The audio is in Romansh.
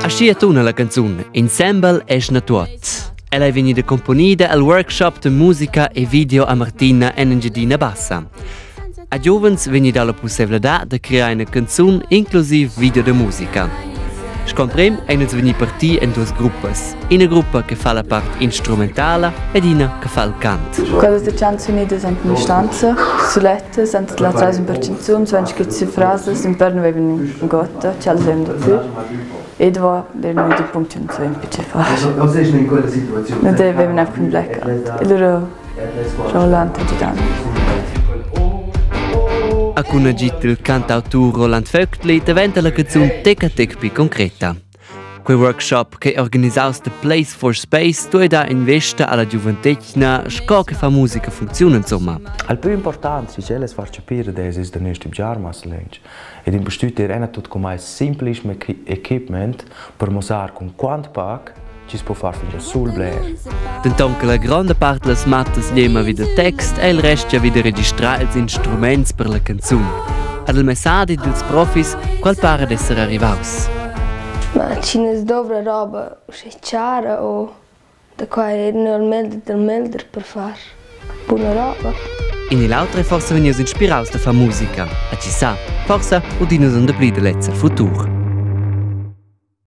Aschia tuna la canzun Insembel eschna tuot. Ella è vegnida componida al workshop de musica e video a Martina en Engiadina Bassa. A giuvens vegni dà la pussaivladad da crear ina canzun inclusiv video da musica. Sco emprem ein els vegni partì en duas gruppas. Ina gruppa che fa la part instrumentala ed ina che fa il cant. Quellas da chanzunidas ant in stanza, sulettas, ant la trais per canzuns, vain scrit sü frasas, ün per nu vaivan ingotta, tschels vaivan daplü. E davo d'eir gnü il punct ch'ins vain più che far. Nu d'eivaivan gnanc ün blackout. E lura Roland gidan. A cun agid dil cantautur Roland Vögtli daventa la canzun tec a tec pli concreta. Quei workshop che organisaus da Place for Space duei dar investa alla giuventetgna sco che fa musica funcziuna insomma. Il più important si es far capire des es da nus stübgiar massa lönch ed impustüt eir ena tuot cun meis simplischem equipment per muossar cun quant pac chi's po far fingià sul bler. Denton che la gronda part dallas mattas lema vi da text ei il rest gia vi da registrar ils instruments per la canzun. Ad il messadi dils profis qual para d'esser arrivaus. Ma ci nes dovra roba uschè chara o da qua è il melder del melder per far buna roba. In e l'auter è forsa vegnius inspiraus da far musica. A chi sa, forsa udin nus da pli da lezza futur.